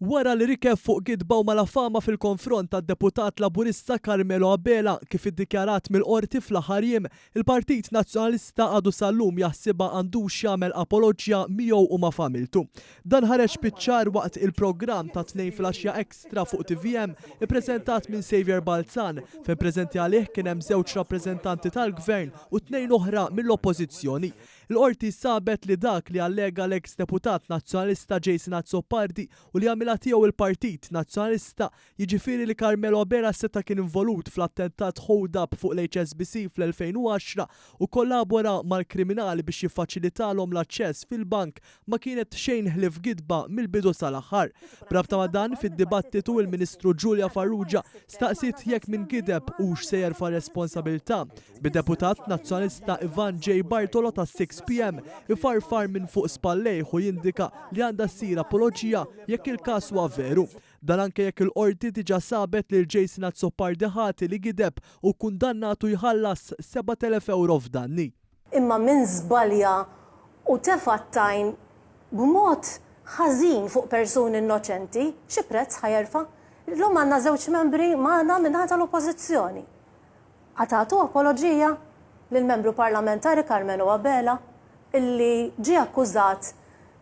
Wara li rikeb fuq gidba u malafama fil-konfront tad-Deputat Laburista Carmelo Abela, kif iddikjarat mill-Qorti fl-aħħar jiem, il-Partit Nazzjonalista għadu sal-lum jaħsibha għandux jagħmel apoloġja miegħu u ma' familtu. Dan ħareġ biċ-ċar waqt il-programm ta' Tnejn Filgħaxija Extra fuq tvm ippreżentat minn Saviour Balzan, fejn preżenti għalih kien hemm żewġ rappreżentanti tal-Gvern u tnejn oħra mill-Oppożizzjoni. Il-Qorti sabet li dak li allega l-eks deputat Nazzjonalista Jason Azzopardi u li għamilha tiegħu il-Partit Nazzjonalista, jiġifieri li Carmelo Abela seta' kien involut fl-attentat hold-up fuq l-HSBC fl-2010 u kkollabora mal-kriminali biex jiffaċilitalhom l-aċċess fil-bank, ma kienet xejn ħlief gidba mill-bidu sal-aħħar. B'rabta ma' dan, fid-dibattitu il-Ministru Julia Farrugia staqsiet jekk min gideb hux se jerfa' responsabilità, bid-Deputat Nazzjonalista Ivan J. Bartolo tas-6PM ifarfar minn fuq spallejh u jindika li għandha ssir apoloġija jekk il-każ huwa veru. Dan anke jekk il-Qorti diġà sabet lil Jason Azzopardi ħati li gideb u kkundannatu jħallas 7,000 ewro f'danni. Imma min żbalja u tefa' t-tajn b'mod ħażin fuq persuni innoċenti, xi prezz ħa jerfa'? Illum għandna żewġ membri magħna min-naħa tal-Oppożizzjoni. Ħa tagħtu apoloġija lill-Membru Parlamentari Karmenu Abela illi ġie akkużat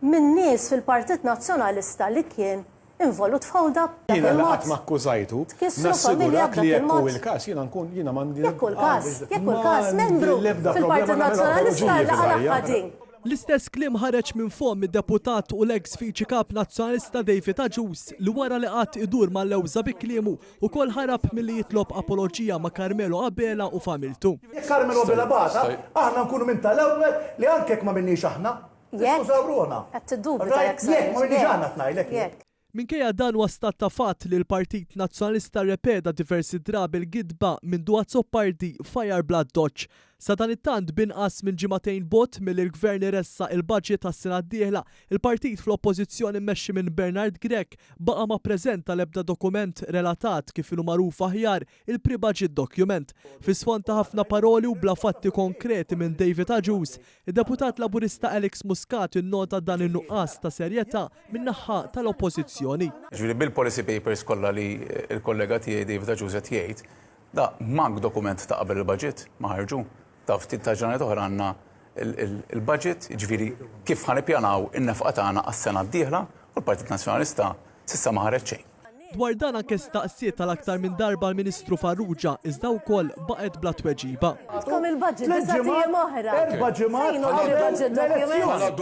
minn nies fil-Partit Nazzjonalista li kien involut f'hold up b'dak Jiena li il-mod? qatt ma akkużajtu, Tkissru familja nassigurak b'dak li jekk hu il-mod? il-każ jiena nkun jiena m'għandi Jekk hu l-każ, jekk hu l-każ, m'għandi membru l-ebda problema fil-Partit nagħmel Nazzjonalista apoloġiji li qalagħha fil-ħajja. din. L-istess kliem ħareġ minn fomm id-Deputat u l-eks Viċi Kap Nazzjonalista David Agius li wara li qagħad idur mal-lewża bi kliemu, ukoll ħarab milli jitlob apoloġija ma' Carmelo Abela u familtu. Jekk Carmelo Abela bagħatha, aħna nkunu minn tal-ewwel li anke jekk m'għamilniex aħna, niskużaw ruħna. Qed tiddubita jekk Jekk m'għamilniex aħna qed ngħidlek jien. Minkejja dan huwa stat ta' fatt li l-Partit Nazzjonalista rrepeda diversi drabi l-gidba mindu Azzopardi fajjar bl-addoċċ. Sadanittant b'inqas minn ġimagħtejn bogħod milli l-Gvern iressaq il-budget għas-sena d-dieħla, il-partit fl-Oppożizzjoni mmexxi minn Bernard Grech baqa' ma ppreżenta l-ebda dokument relatat kif inhu magħruf aħjar il-pre-budget document. Fi sfond ta' ħafna paroli u bla fatti konkreti minn David Agius, id-Deputat Laburista Alex Muscat innota dan in-nuqqas ta' serjetà min-naħa tal-Oppożizzjoni. Jiġifieri bil-policy papers kollha li l-kollega tiegħi David Agius qed jgħid, Da mank dokument ta' qabel il-budget ma ħarġu. Ta' ftit ta' ġranet oħra għandna il-budget, jiġifieri kif ħa nippjanaw in-nefqa tagħna għas-sena d-dieħla u l-Partit Nazzjonalista s'issa ma ħareġ xejn. Dwar dan anke staqsiet għal aktar minn darba l-Ministru Farrugia iżda wkoll baqgħet bla tweġiba. Għandkom il-budget disa' ijiem oħra. Erba' ġimgħat Fejn hu l-pre-budget document? Mela,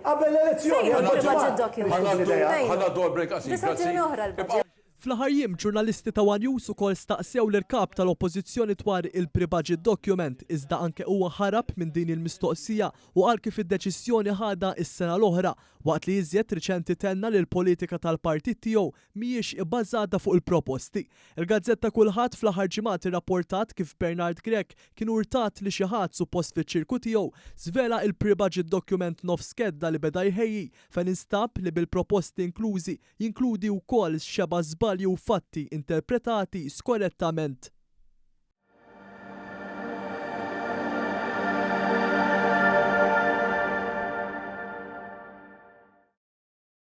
qabel l-elezzjoni Fejn hu erba' l-pre-budget ġimgħat. document? Fejn hu? Disa' ijiem oħra l-budget. Fl-aħħar jiem, ġurnalisti ta' one News ukoll staqsew lill-Kap tal-Oppożizzjoni dwar il-pre-budget document iżda anke huwa ħarab minn din il-mistoqsija u qal kif id-deċiżjoni ħadha s-sena l-oħra waqt li iżjed riċenti tenna li l-politika tal-partit tiegħu mhijiex ibbażata fuq il-proposti. Il-gazzetta Kullħadd fl-aħħar ġimgħat irrapportat kif Bernard Grech kien urtat li xi ħadd suppost fiċ-ċirku tiegħu żvela il-pre-budget document nofs kedda li beda jħejji fejn instab li bil-proposti inklużi Jinkludi wkoll xebgħa żbalji u fatti interpretati skorrettament.